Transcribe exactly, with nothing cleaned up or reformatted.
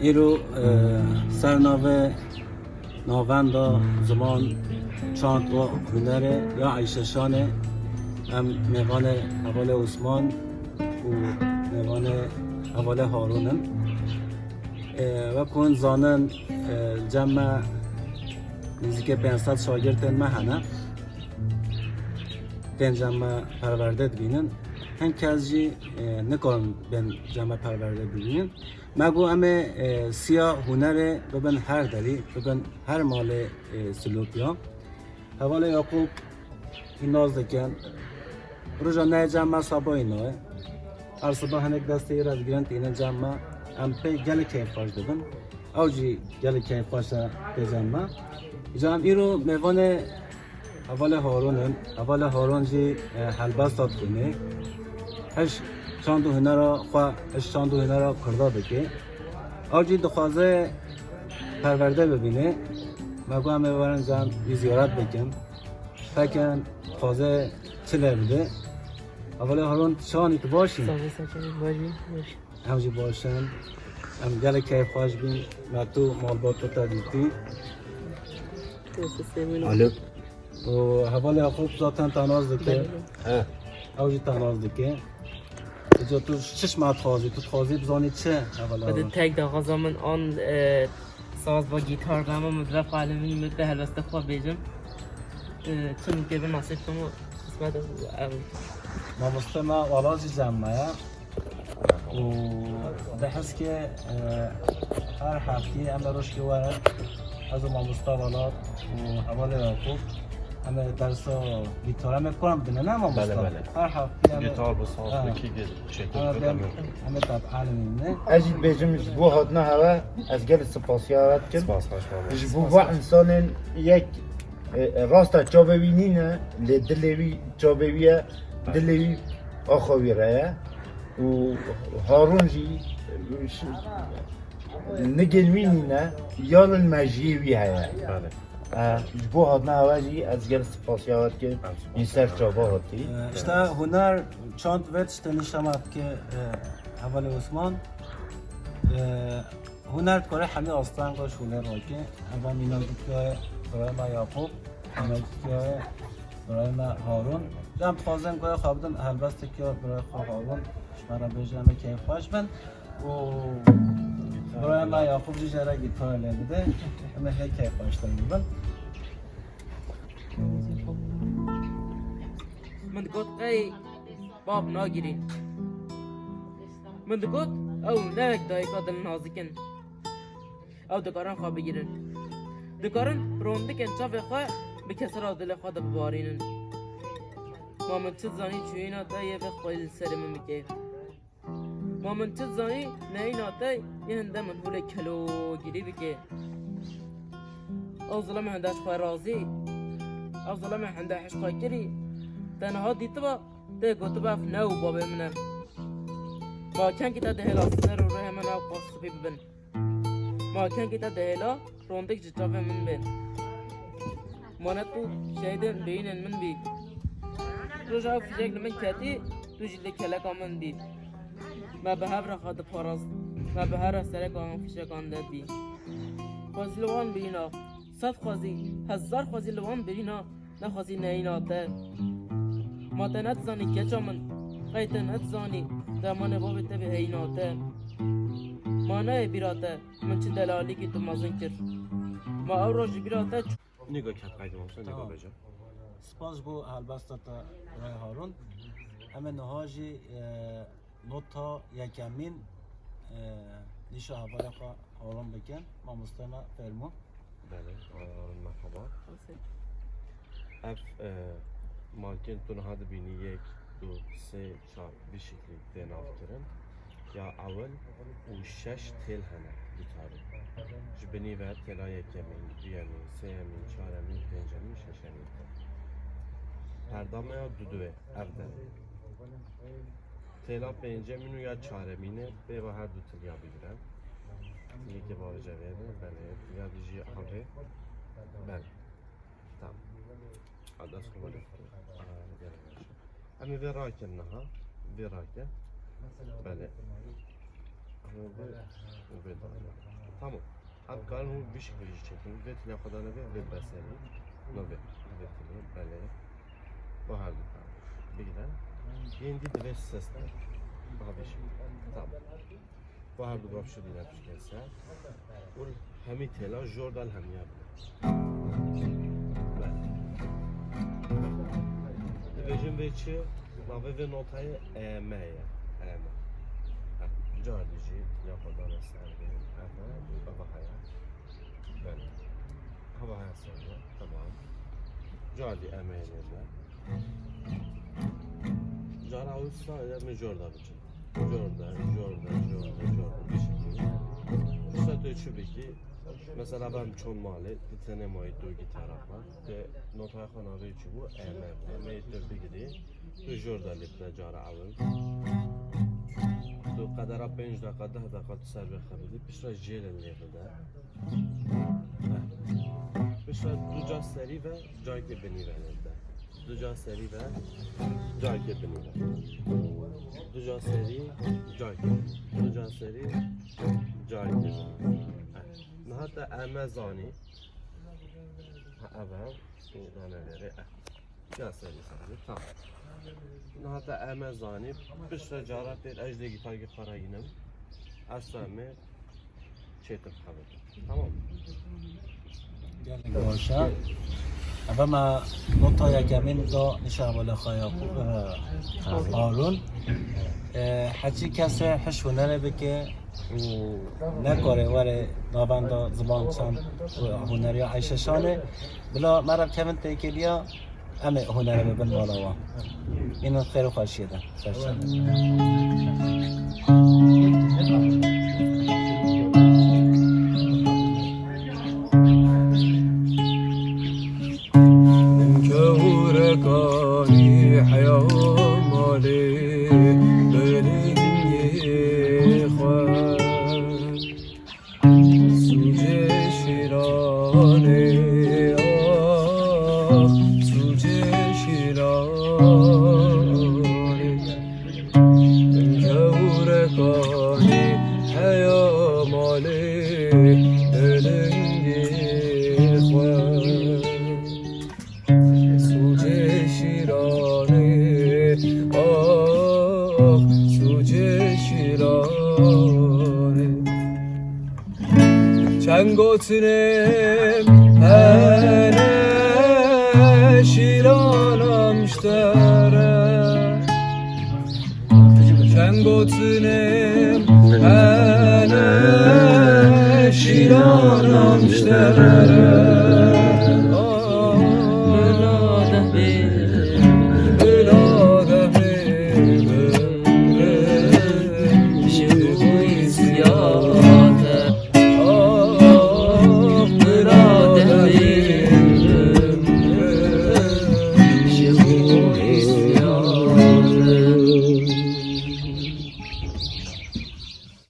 Îro, e, ser navê Navenda Ziman, Çand û Hunerê ya Eyşeşanê em mêvanê hevalê Osman û mêvanê hevalê Harûn in. E, wek hûn zanin, e, cem me nêzîkê pênc sed şagirtên me hene. Tên cem me perwerde dibînin. Hin kes jî, e, nikarin bên cem me perwerde bibînin. Me got em ê, e, siya hunerê bibin her derî, bibin her malê, e, Silopya. Hevalê Yaqûb î nas dikin. Roja neyê cem me seba îna ye. Her siba hinek destê wî re digirin tînin cem me. Em pê gelek keyfxweş dibin. Ew jî gelek keyfxweş e pê cem me. Îca em îro mêvanê hevalê Harûn in. Hevalê Harûn jî, e, helbesta dixwîne. Hiş çand û hunera xwe, hiş çand û hunera Kurda dike. Ew jî dixwaze perwerde bibîne. Me got em ê werin cem wî ziyaret bikin. Fekin dixwaze çi lê bide. Hevalê Harûn, çi anî, tu baş î? Sağ ol, sağ ol, baş bî, baş. Em jî baş in. Em gelek keyfxweş bîn. Me tu malbata te dîtî. Alo. Û hevalê Yaqûb zaten te nas dike. Belê. He. Ew jî te nas dike. Îca tu çi ji me dixwazî? Tu dixwazî bizanî çi hevalê Harûn? Xwedê tek daxwaza min an, e, saz ba gîtar dema min bi qalê min min bi helbestê xwe bêjim. E, çi min kê bi nasîb bim û qismet ev. Mamoste me Welat jî cem me ye. Û dihis ke, e, her heftî em ê rojkê werin, ez û mamosta Welat û hevalê Yaqûb, em ê dersa gîtar, em ê kuran bine, ne mamosta? Bele, bele. Her heftî em ê, Gîtar bi saz, ha, bi kî gel, çêtir em ê bi, bem, em ê, em ê tep elimîne. Ez jî dibêjim ji bo hatina hewe, ez gelek spasiya we dikim. Spas, xweş mamoste. Ji bo va insanên yek, e, e, rasta çavê wî nîne, lê dilê wî çavê wî ye, dilê wî axa wî re ye. Û Harûn jî, e, ş-, nigên wî nîne, yanên mejiyê wî heye. Belê. E, ji bo hatina hewe jî ez gelek spasiya we dikim. Em spasiya we dikim. Ên ser çava hatî. E, işte huner çand ve tiştê nîşa me dike, e, hevalê Osman. E, Huner dikare hemî astengê şûlê rake. Eva mînak dikare birayê me Yaqûb, mînak dikare birayê me Harûn. Em dixwazin ku xwe bidin helbestekî birayê xwe Harûn. Ji me re bêje em ê keyfxweş bin. Û birayê me Yaqûb jî jê re gîtar lê bide. Em ê hê keyfxweş de bibin. Min digot qey bab nagirîn. Min digot, ew ne wek dayika dilnazik in. Ew dikarin xwe bigirin. Dikarin rondikên çavê xwe bi kesera dilê xwe de bibarînin. Ma min çi zanî çûyîna te yê vê xweyî li serê min bike. Ma min çi zanî neyîna te yê hinde min hûlê kelogirî bike. Ew zilamê hinde ji xwe razî, ew zilamê hinde hişqa kirî, te niha dîtiba, tê gotiba ev ne û babê min e. Ma kengî te dihêla ser û rihê min ew qas spî bibin. Ma kengî te dihêla rondik ji çavê min bên. Ma ne tu şehîdên birînên min bî. Roja ew fîjek li min ketî, tu jî li keleka min bî. Me bi hev re xwe diparast. Me bi hev re sereka ew fîjekan de dî. Xwezî li wan birîna. Sed xwezî, hezar xwezî li wan birîna. Nexwazî neyîna te. Ma te nedizanî keça min. Qey te nedizanî dermanê bavê te bi heyîna te. Ma neyê bîra te, min çi delalîkî tu mezin kir. Ma ew roj ji bîra te çû. Nîga ket qeydê wan, sen nîga Tamam. bêje. Spas ji bo helbesta te, Ray Harun. Em ê niha jî, e, Nota yekemîn, e, nîşa hevalê xwe Harun bikin. Mamoste me, fermo. Belê, merhaba. Ev, e, malkên tu niha dibînî yek, du, sê, çar, vî şeklî tê navkirin. Ya ewil û şeş têl hene gîtarê. Ji binî ve têla yekemîn, duyemîn, sêyemîn, çaremîn, pêncemîn, şeşemîn tê. Perda me ya duduye, ev de. Têla pêncemîn û ya çaremîn e, pê ve her du tilya bigire. Yekê bavêje vê be, belê, ya dijî avê. Belê. Tamam. Adas xwe belê. Aa, gelek baş. Em ê vê rakin niha. Vê rake. Belê. Tamam. Em karin hûn vî şeklî jî çêkin. Vê tîna xwe dane vê, vê beserî. No vê, vê tînê, belê. Bu her du tane. Bigre. Yên dî divê ses de. Aha vî şeklî. Tamam. Bu her du gav şidîne pişkên ser. Û hemî têla jor da li hemiya bine. Belê. Dibêjin vê çi? Navê vê notayê E M ye. E M. Ha, cardî jî ya xwe dane ser vê. Ev e, ev e heye. Belê. Hava heye ser vê. Tamam. Cardî E M ye lê me. Cara wisa ya min jor da biçin. Jor da, jor da, jor da, jor da. Vî şeklî. Wisa tu çi bikî? Mesela ben çon malê, di tenê mayî tu gîtara xwe. Te notaya xwe navê çi bû? E M. E M tu bigirî. Tu jor da lê bide cara ewil. Tu qedera pênc deqa, deh deqa tu ser vê xebitî. Piştre jê lê lê bide. Piştre du ca serî ve cayekê binî ve lê bide. Du ca serî ve cayekê binî ve. Du ca serî cayekê. Du ca serî cayekê binî. Niha te E M zanî. Ha, ev e. Û dane vêrê. Eh. Ya serî serî. Tamam. Niha te E M zanî. Piştre cara pêr ez dê gîtarkê xwe re yînim. Ez tu em ê çêtir xebit. Tamam. Gelek baş e. Eve me nota yekemîn da nişa wele xwe ya xwe, e, Harun. E, heçî kesê hiş hunere bike û nekare were navenda ziman çand û huneriya Eyşeşanê. Bila me re kevin têkiliya. Em ê hunere bibin mala wan. Înan xêr û xweşiyê de. Serçe. Kewrekanî heya malê berî xwe. Sûcê şîranê, ax, sûcê şîranê. Kewrekanî heya malê, dilingê xwe. Sûcê şîranê, ax, sûcê şîranê. Çend gotinêm hene şîranan ji te re. Çend gotinêm hene şîranan ji te re.